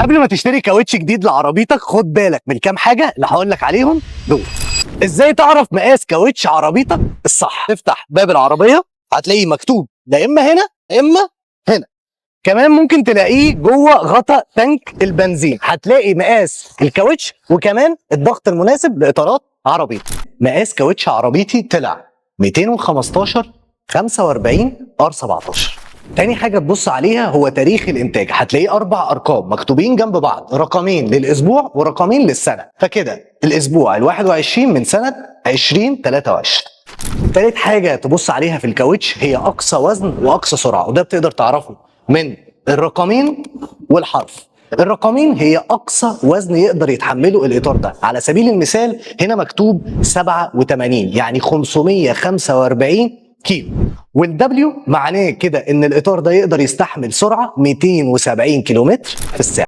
قبل ما تشتري كاوتش جديد لعربيتك خد بالك من كام حاجة اللي هقول لك عليهم دول. ازاي تعرف مقاس كاوتش عربيتك الصح؟ تفتح باب العربية هتلاقيه مكتوب يا اما هنا يا اما هنا. كمان ممكن تلاقيه جوه غطا تانك البنزين، هتلاقي مقاس الكاوتش وكمان الضغط المناسب لاطارات عربيتك. مقاس كاوتش عربيتي طلع 215 45 R 17. تاني حاجة تبص عليها هو تاريخ الإنتاج، هتلاقيه 4 أرقام مكتوبين جنب بعض، رقمين للأسبوع ورقمين للسنة، فكده الأسبوع ال21 من سنة 2023. تالت حاجة تبص عليها في الكاوتش هي أقصى وزن وأقصى سرعة، وده بتقدر تعرفه من الرقمين والحرف. الرقمين هي أقصى وزن يقدر يتحمله الإطار ده، على سبيل المثال هنا مكتوب 87 يعني 545 كيلو، وال W معناه كده ان الاطار ده يقدر يستحمل سرعة 270 كيلومتر في الساعة.